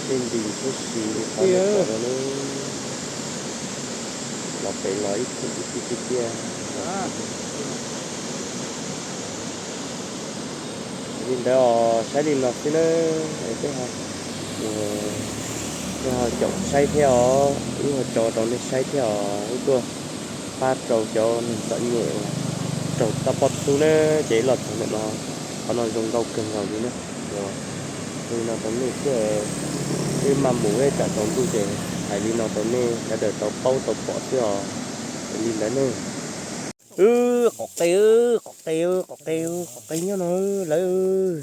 Tej nti tsheb si li qhov no los pem los ib tug ib tug tiag tiag. Li ntawd os, saib li no xwb na, peb ho caum saib thiab os, wb ho tso rau nej saib thiab os, wb tuaj pab rau cov neeg txom nyem uas raug toj pob txhub na, ces los txog ntawm no, qhov no zoo nkauj kawg nkaus li na. Li no rau nej thiab, wb maj mus ib tsam tsaus ntuj ces hais li no rau nej sawv daws tau paub tau pom xwb os. Li ntawd ne. Qom qe, qom qe, qom qe, qom qe nyob no lawm.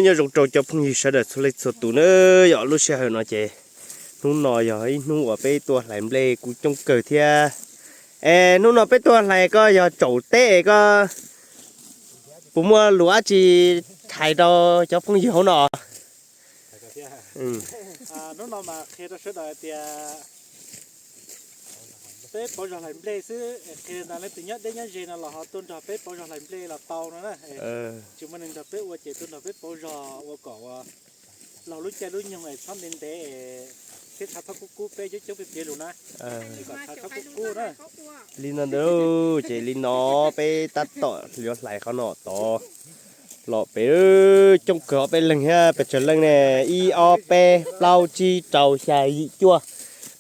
Nyob zoo rau cov phooj ywg sawv daws txhua leej txhua tus na, yog lub sij hawm no ces hnub no yog ib hnub uas peb tuaj hlais nplej kuj coob kawg thiab. Es hnub no peb tuaj hlais koj yog tsaum teb koj puas muaj lus dab tsi hais rau cov phooj ywg hauv no? Hnub no mas qhia rau sawv daws tias peb pauv zog hlais nplej xwb, qhia leej twg nyob deb nyob ze no los ho tuaj nrog peb pauv zog hlais nplej los tau no na. Tsis muaj neeg nrog peb ua ces tuaj nrog peb pauv zog ua kom ua laug lub caij lub nyoog es txhob ntev ntev thiab tshav txhob kub kub peb coob coob piav piav lus na. Li no ntawd ces li no peb tab tom yuav hlais qhov no tod los pem coob kawg ob peb leeg thiab, pes tsawg leej ne, ib ob peb plaub tsib rau xya yim cuaj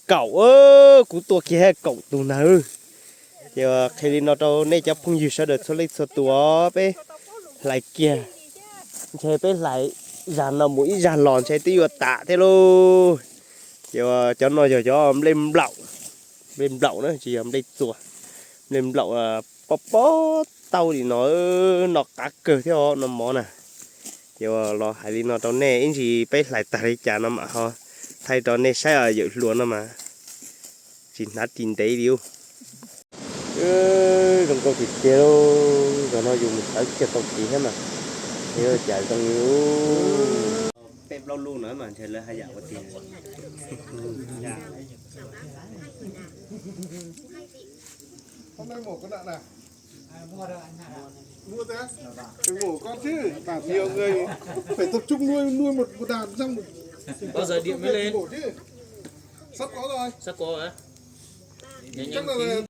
kaum, kuv tuaj kiag thiab kaum tus ntag. Ces qhia li no rau nej cov phooj ywg sawv daws txhua leej txhua tus os, peb hlais kiag, ntshe peb hlais zag no mus ib zag los ntshe twb yuav tas thiab lauj. Ces cov no yog cov nplej nplaum, nplej nplaum na tsis yog nplej txua, nplej nplaum pob pob tauj li no, no qab kawg thiab os no mov na. Ces los hais li no rau nej, ib ntsis peb hlais tag li cas no mam ho thaij rau nej saib os, yawm hluas no mas tsis hnav ris ntev li. Zoo nkauj tiag tiag lauj, zaum no yus mus sawv kiag tau kev thiab mas, cas zoo li. Peb plaub lub no mas ntshe lawv haj yam ua tiag. Mua thế? Phải mổ con chứ, bảo nhiều người phải tập trung nuôi, nuôi một, một đàn răng một. Bao giờ điện mới lên? Mổ chứ. Sắp có rồi. Sắp có hả? Chắc là